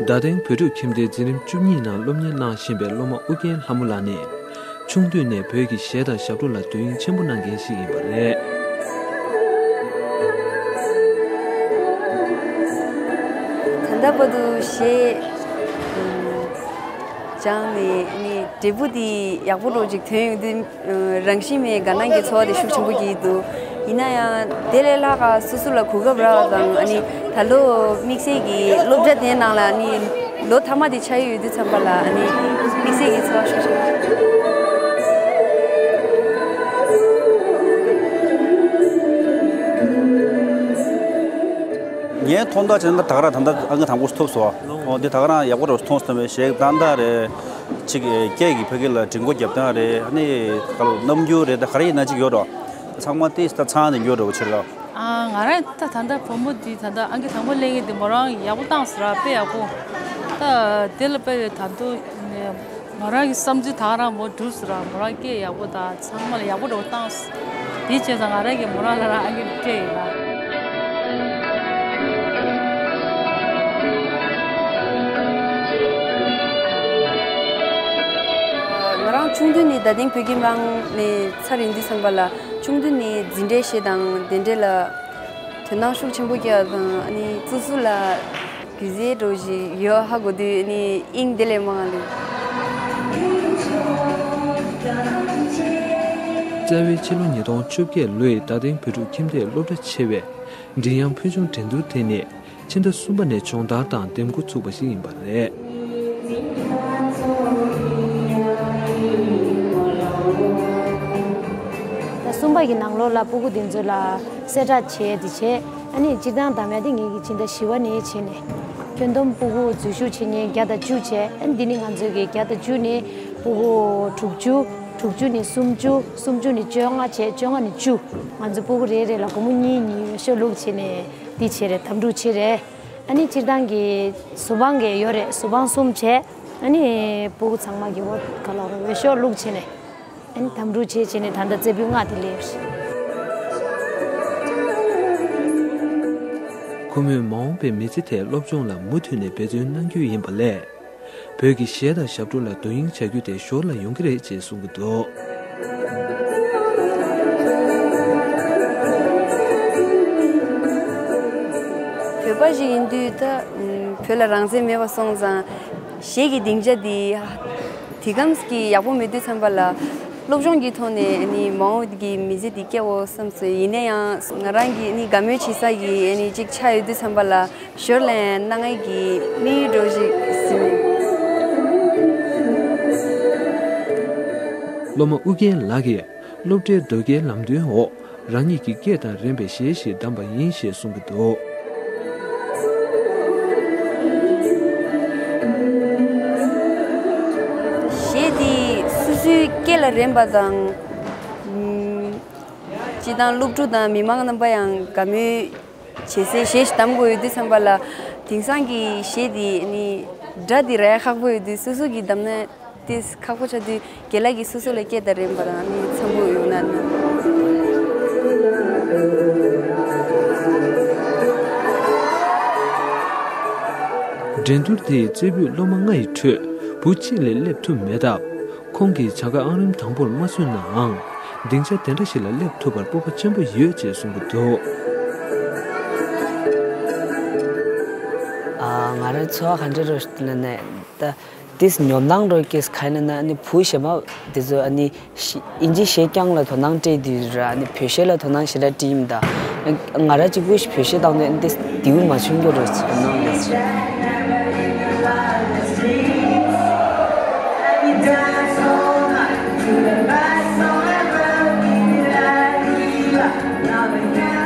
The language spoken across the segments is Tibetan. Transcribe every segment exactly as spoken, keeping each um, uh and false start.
རྡ་སྟེང་བོད་ཕྲུག་ཁྱིམ་སྡེའི་འཛིན་རིམ་བཅུ་གཉིས་ནང་སློབ་གཉེར་གནང་བཞིན་པའི་སློབ་མ་ཨུ་རྒྱན་ལྷ་མོ་ལགས་ནི། ཆུང་དུས་ནས་བོད་ཀྱི་གཞས་དང་ཞབས་བྲོ་ལ་དོ་དབྱིངས་ཆེན་པོ་གནང་མཁན་ཞིག་ཡིན་པ་རེད། ད་ལྟ་བར་དུ་གཞས་སྦྱངས་ནས་ནི་འབྲས་བུ་དེ་ཡག་པོ་འདྲ་ཅིག་ཐོན་ཡོང་དུས། རང་བཞིན་མེད་དགའ་སྣང་གི་ཚོར་བ་དེ་ཤུགས་ཆེན་པོ་སྐྱེ་གི་འདུག་ཡིན་ན་ཡང་དེ་ལས་ལྷག་ག་སོ་སོ་ལ་གོ་སྐབས་རག་པ་དང་ཨ་ནི་ད་ལོ་དམིགས་བསལ་གྱི་སློབ་གྲྭ་དེའི་ནང་ལ་ཨ་ནི་ལོ་མཐའ་མ་དེ་ཆགས་ཡོད་དུས་ཙམ་པ་ལ་ཨ་ནི་དམིགས་བསལ་གྱི་ཚོར་བ་ཤུགས་ཆེན་པོ། ངའི་མཐོང་ཐག་བྱས་ན་ད་ག་རང་ད་ལྟ་ཨང་ཀི་དང་པོ་ཐོབ་སོང་། འོ་འདི་ད་ག་རང་ཡག་པོ་རུ་མཐོང་སོང་བའི་གཞས་བཏང་སྟངས་རེད། ཅིག་སྐད་ཀྱི་ཕ་གི་ལ་འགྲན་སྒོ་རྒྱབ་སྟངས་རེད། ཨ་ནི་ག་ལ་རྣམ་འགྱུར་རེད། ད་ག་རེ་ཡིན་ན་ཅིག་ཡོད་རོ། ཚང་མ་ཏིས་ད་ཚང་ནས་འགྱུར་རོ་ཆེ་ལ། ཨ་ང་རང་ད་ད་ལྟ་བུ་མོ་འདི་ད་ལྟ་ཨང་ཀི་དང་པོ་ལེན་གི་འདི་མོ་རང་ཡག་པོ་བཏང་སོང་ར། དཔེ་ཡག་པོ། ད་དེ་ལ་དཔེ་ད་དུང་ང་རང་གི་བསམ་ཚུལ་ད་ག་རང་མོ་འགྲུབ་སོང་ར། མོ་རང་སྐད་ཡག་པོ་དང་ཚང་མ་ལ་ཡག་པོ་འགྲོ་བཏང་སོང་། དེ་བྱས་ཙང་ང་རང་གི་མོ་རང་ལ་རང་ཨང་ཀི་སྤྲད་ཡིན་ར། ང་རང་ཆུང་དུས་ནས་རྡ་སྟེང་བོད་ཁྱིམ་རང་ནས་ཚར་ཡིན་དུས་ཙམ་པ་ལ་ཆུང་དུས་ནས་འཛིན་གྲྭའི་གཞས་དང་དེ་འདྲས་ལ་དོ་སྣང་ཤུགས་ཆེན་པོ་བསྐྱེད་པ་དང་ཨ་ནི་སོ་སོ་ལ་གུས་བརྩི་འདྲ་ཞིག་ཡོད་ཧ་གོ་དུས་ཨ་ནི་དབྱིངས་དེ་ལས་མང་བ་འདུག་རྩ་བའི་ཕྱི་ལོ་ཉིས་སྟོང་བཅོ་བརྒྱད་ལོའི་རྡ་སྟེང་བོད་ཕྲུག་ཁྱིམ་སྡེའི་སློབ་གྲྭ་ཆེ་བའི་མགྲིན་དབྱངས་ཕུལ་བྱུང་འགྲན་བསྡུར་དེ་ནི། ཕྱི་ཟླ་གསུམ་པ་ནས་སྦྱོང་བརྡར་དང་འདེམས་འགོ་ཚུགས་པ་ཞིག་ཡིན་པ་རེད། ཟླ་གསུམ་པ་གི་ནང་ལོགས་ལ་སྤུ་གུ་དེ་ཚོ་ལ་གསལ་བསྒྲགས་བྱས་ཏེ་བྱས། ཨ་ནི་སྤྱིར་བཏང་གདམ་ཡ་དེ་ངེད་ཀྱི་ཕྱི་ཟླ་བཞི་པ་ནས་བྱས་ནས། ཁྱོན་བསྡོམས་སྤུ་གུ་འཛུལ་ཞུགས་བྱེད་མཁན་བརྒྱ་དང་བཅུ་བྱས། ཨ་ནི་འདི་ནི་ང་ཚོའི་གི་བརྒྱ་དང་བཅུ་ནས་སྤུ་གུ་དྲུག་ཅུ། དྲུག་ཅུ་ནས་སུམ་ཅུ། སུམ་ཅུ་ནས་བཅོ་ལྔ་བྱས། བཅོ་ལྔ་ནས་བཅུ། ང་ཚོ་སྤུ་གུ་རེ་རེ་ལ་སྒོར་མོ་གཉིས་གཉིས་འོས་ཤོག་བླུགས་བྱས་ནས་འདི་བྱས་རེད། དམ་ཕྲུག་བྱས་རེད། ཨ་ནི་སྤྱིར་བཏང་གི་གཟུ་དཔང་གི་ཡོད་རེད། གཟུ་དཔང་གསུམ་བྱས། ཨ་ནི་སྤུ་གུ་ཚང་མ་གི་འོ་ག་ལ་རོ་འོས་ཤོག་བླུགས་བྱས་ནས། ཨ་ནི་དམ་ཕྲུག་བྱས་བྱས་ནས་ད་ལྟ་རྩེ་ཕུད་ལྔ་དེ་སླེབས་རེད། ཁོ་མོས་མ་འོངས་པའི་མི་ཚེ་ཐད་སློབ་སྦྱོང་ལ་མུ་མཐུད་ནས་འབད་བརྩོན་གནང་རྒྱུ་ཡིན་པ་ལས། བོད་ཀྱི་གཞས་དང་ཞབས་བྲོ་ལ་དོ་དབྱིངས་བྱ་རྒྱུ་དེ་ཞོར་ལ་ཡོང་གི་རེད་ཅེས་གསུང་གི་འདུག་བོད་པ་ཞིག་ཡིན་དུས་ད་བོད་ལ་རང་བཙན་མེད་པ་སོང་ཙང་གཞས་ཀྱི་སྡིངས་ཆ་འདི་དེ་གམ་གྱི་ཡག་པོ་མེད་དུས་ཙམ་པ་ལ་སློབ་སྦྱོང་གི་ཐོག་ནས་ནི་མ་འོངས་ཀྱི་མི་ཚེ་འདི་སྐྱེལ་འོ་བསམ་སོང་། ཡིན་ན་ཡང་ང་རང་གི་ནི་དགའ་མོས་བྱེད་ས་ཀྱི་ནི་གཅིག་ཆགས་ཡོད་དུས་ཙམ་པ་ལ། ཞོར་ལ་ཡང་གནང་ངེས་ཀྱི་དམིགས་ཡུལ་འདྲ་ཞིག་ཟིན། སློབ་མ་ཨུ་རྒྱན་ལགས་ཀྱིས་སློབ་གྲྭའི་ཟློས་གར་ལམ་སྟོན་འོག་རང་ཉིད་ཀྱི་སྐད་དང་རན་པའི་གཞས་ཤིག་བདམས་པ་ཡིན་ཞེས་གསུང་གི་འདུག་གཞས་འདི་སོ་སོའི་སྐད་ལ་རན་པ་དང་། སྤྱིར་བཏང་སློབ་ཕྲུག་དང་མི་མང་རྣམ་པ་ཡང་དགའ་མོས། བྱེད་སའི་གཞས་ཤིག་གདམ་དགོས་ཡོད་དུས་ཙམ་པ་ལ། དེང་སང་གི་གཞས་དེ་ནི་སྒྲ་དེ་རག་ཡ་ཁག་པོ་ཡོད་དུས་སོ་སོ་གིས་གདམ་ན་དེ་ཁག་པོ་ཆགས་དུས་རྒན་ལགས་ཀྱིས་སོ་སོ་ལ་སྐད་དང་རན་པ་དང་ནི་འཚམ་པོ་ཡོང་ན་ན། འགྲན་བསྡུར་དེའི་རྩེ་ཕུད་སློབ་མ་ལྔ་ཡི་ཁྲོད་བུ་གཅིག་ལས་སླེབས་ཐུབ་མེད་སྟབས། ཁོང་གིས་བྱ་དགའ་ཨང་རིམ་དང་པོར་མ་ཚུད་ནའང་། སྡིངས་ཆ་དེ་འདྲ་ཞིག་ལ་སླེབས་ཐུབ་པར་སྤོབས་པ་ཆེན་པོ་ཡོད་ཅེས་གསུང་གི་འདུག་ཨ། ང་རའི་ཚོར་བ་ག་འདྲ་རེད་ཟེར་ན་ནས་ད་ཏིས་ཉོབ་སྣང་རོ་སྐྱེས་ཁ་ན་ན་ནི་བུ་གཞས་མ་དེ་ཚོ་ཨ་ནི་ཤི་ཨིན་ཇི་གཞས་རྐྱང་ལ་དོ་སྣང་སྤྲད་དུས་ར་ནི་བོད་གཞས་ལ་དོ་སྣང་ཞེ་དྲག་སྤྲད་ཡིན་ད། ང་ར་གཅིག་པུ་ཞིག་བོད་གཞས་བཏང་ནས་ཏིས་དེའུ་མ་བྱུང་རྒྱུ་རེད་ཟེར་སྣང་ཡོད་ཟེར།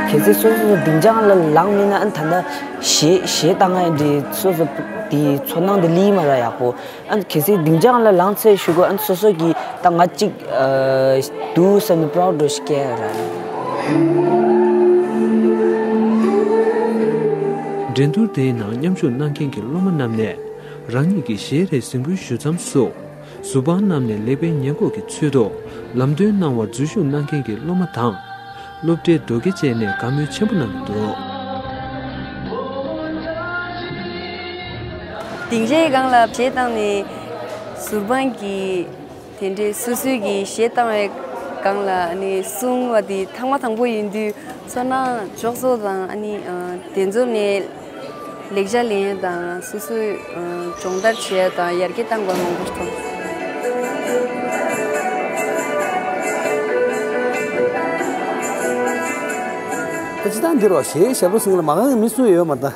གལ་སྲིད་སོ་སོ་སྡིངས་ཆ་ལ་ལངས་མེད་ན་ཨ་ནི་ད་ལྟ་གཞས་གཞས་བཏང་ང་འདི་སོ་སོ་དེ་ཚོར་སྣང་དེ་ལི་མ་ར་ཡག་པོ། ཨ་ནི་གལ་སྲིད་སྡིངས་ཆ་ལ་ལངས་ཚེ་ཞུ་གོ་ཨ་ནི་སོ་སོ་གི་ད་ང་གཅིག་འདུག་བསམ་ནས་པ་རའུ་ཌི་འདྲ་ཞིག་སྐྱེ་ཡ་ར། འགྲན་བསྡུར་དེའི་ནང་མཉམ་ཞུགས་གནང་མཁན་གྱི་སློབ་མ་རྣམས་ནས་རང་ཉིད་ཀྱི་གཞས་རེ་གཟིགས་འབུལ་ཞུ་མཚམས་སུ། གཟུ་དཔང་བསྣམས་ནས་ལེགས་པའི་ཉེས་འགོག་གི་ཚུལ་དུ་ལམ་སྟོན་གནང་བར་འཛུལ་ཞུགས་གནང་མཁན་གྱི་སློབ་མ་དང་། སློབ་གྲྭའི་ཟློས་གར་བཅས་ནས་དགའ་མོས་ཆེན་པོ་གནང་གི་འདུག་སྡིངས་ཆའི་སྒང་ལ་གཞས་བཏང་ནས་ཟུར་དཔང་གི་དེ་འདྲའི་སོ་སོའི་གི་གཞས་བཏང་བའི་སྒང་ལ་ནི་གསུང་བ་དེ་ཐེངས་མ་དང་པོ་ཡིན་དུས་ཚོར་སྣང་འཇོག་ཚོགས་དང་ཨ་ནི་དེ་ཚོ་ནས་ལེགས་ཆ་ལེན་ཡ་དང་སོ་སོའི་སྦྱོང་བརྡར་བྱེད་ཡ་དང་ཡར་རྒྱས་བཏང་དགོས་མང་པོ་ཞིག་མཐོང་། ད་སྤྱིར་བཏང་འདིར་བ་གཞས་ཞབས་བྲོ་གསུང་ལ་མ་གང་གི་མི་སུ་ཡོད་མ་ད།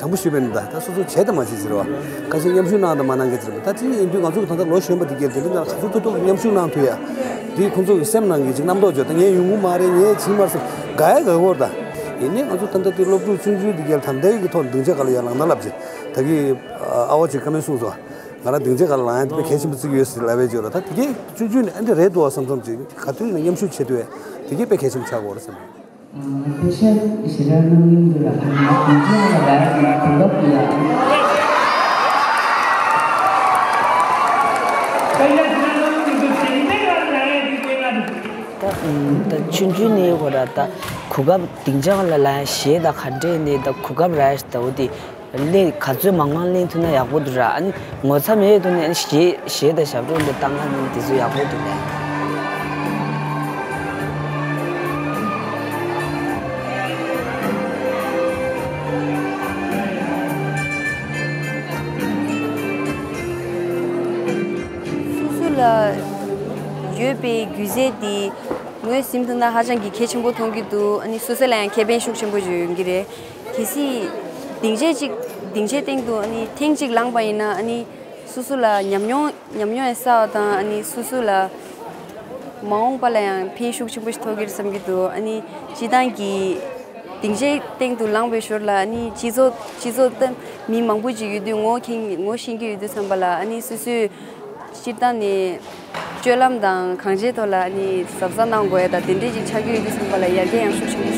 དྲང་པོ་ཞུས་པ་ཡིན་ན་ད་ད་སོ་སོ་བྱས་དང་མ་བྱས་ཟེར་བ། ཁ་ཤས་མཉམ་ཞུགས་གནང་དང་མ་གནང་གི་ཟེར་བ། ད་དེ་ཡིན་དུས་ང་ཚོ་གི་ད་ལྟ་ལོ་གཞོན་པ་དེ་གས་དེ་འདྲ་ན་ག་ཚོད་ཐུབ་ཐུབ་མཉམ་ཞུགས་གནང་ཐུབ་ཡ། དེ་ཁོང་ཚོ་གི་སེམས་ནང་གི་ཅིག་རྣམ་རྟོག་བརྗོད་ད་ངས་ཡོང་གི་མ་རེད། ངས་བྱེད་མ་སོང་། དགའ་ཡ་དགའ་གོ་ད། ཡིན་ནའི་ང་ཚོ་ད་ལྟ་དེ་སློབ་ཕྲུག་ཆུང་ཆུང་དེ་གས་ད་ལྟའི་གི་ཐོག་སྡིངས་ཆ་ག་ལ་ཡར་ལངས་ན་ལབ་ཅིག་ད་གི་ཨ་བ་ཅིག་བཀའ་མོལ་གསུངས་སོང་། ང་རང་སྡིངས་ཆ་ག་ལ་ལངས་ཡ་དེ་དཔེ་གལ་ཆེན་པོ་བརྩི་གི་ཡོད་ཟེར་ལབ་པའི་བརྗོད་ལ་ད་དེ་གས་ཆུང་ཆུང་ནས་ཨ་འདི་རེད་འདུག་བསམ་བསམ་ཅིག་ག་དུས་ཡིན་ན་མཉམ་ཞུགས་བྱེད་ཐུབ་ཡ་དེ་གས་དཔེ་གལ་ཆེན་པོ་ཆགས་ཀྱི་ཡོད་རེད་བསམ། ཕལ་ཆེར་ཞེ་དྲག་རྣམ་གླིང་དུ་ལ་ཁ་ནས་དུས་ཚོད་ལ་ལ་ཡ་གོ་སྐབས་ཡོད། ད་ད་ཆུང་ཆུང་ནས་གོ་ར་ད་གོ་སྐབས་སྡིངས་ཆ་ལ་ལ་ཡ་གཞས་ད་ག་འདྲས་ནས་ད་གོ་སྐབས་ར་ཡ་ཞིག་ད་འོ་དེ། གླེང་ག་ཚོད་མང་མང་གླེང་ཐུབ་ན་ཡག་པོ་འདུག་ར། ཨ་ནི་ངོ་ཚ་མེད་ཐུབ་ན་ཨ་ནི་གཞས་གཞས་དང་ཞབས་བྲོ་འདི་བཏང་ན་ནི་དེ་ཚོ་ཡག་པོ་འདུག་ལ། སོ་སོ་ལ་ཡོད་པའི་སྒྱུ་རྩལ་འདི་ངོས་ཟིན་ཐུབ་ན་ཧ་ཅང་གི་གལ་ཆེན་པོ་མཐོང་གི་འདུག་ཨ་ནི་སོ་སོ་ལ་ཡང་ཁེ་ཕན་ཤུགས་ཆེན་པོ་ཡོད་ཀྱི་རེད། གལ་སྲིད་སྡིངས་ཆ་གཅིག་སྡིངས་ཆའི་སྟེང་དུ་ཨ་ནི་ཐེངས་གཅིག་ལངས་པ་ཡིན་ན་ཨ་ནི་སོ་སོ་ལ་ཉམས་མྱོང་ཉམས་མྱོང་ཡང་བསགས་པ་དང་ཨ་ནི་སོ་སོ་ལ་མ་འོངས་པ་ལ་ཡང་ཕན་ཤུགས་ཆེན་པོ་ཞིག་ཐོགས་ཀྱི་རེད་བསམ་གྱི་འདུག་ཨ་ནི་སྤྱིར་བཏང་གི་སྡིངས་ཆའི་སྟེང་དུ་ལངས་པའི་ཞོར་ལ་ཨ་ནི་སྤྱི་ཚོགས་སྤྱི་ཚོགས་སྟེང་མི་མང་པོ་ཅིག་ཡོད་དུས་ངོ་མཁྱེན་ངོ་ཤེས་ཀྱི་ཡོད་དུས་ཙམ་པ་ལ་ཨ་ནི་སོ་སོས་སྤྱིར་བཏང་ནས་སྤྱོད་ལམ་དང་གང་ཅིའི་ཐོག་ལ་ཨ་ནི་གཟབ་གཟབ་གནང་དགོས་ཡ་དང་དེ་འདྲས་ཅིག་ཆགས་ཀྱི་ཡོད་དུས་ཙམ་པ་ལ་ཡར་རྒྱས་ཡང་ཤུགས་ཆེན་པོ།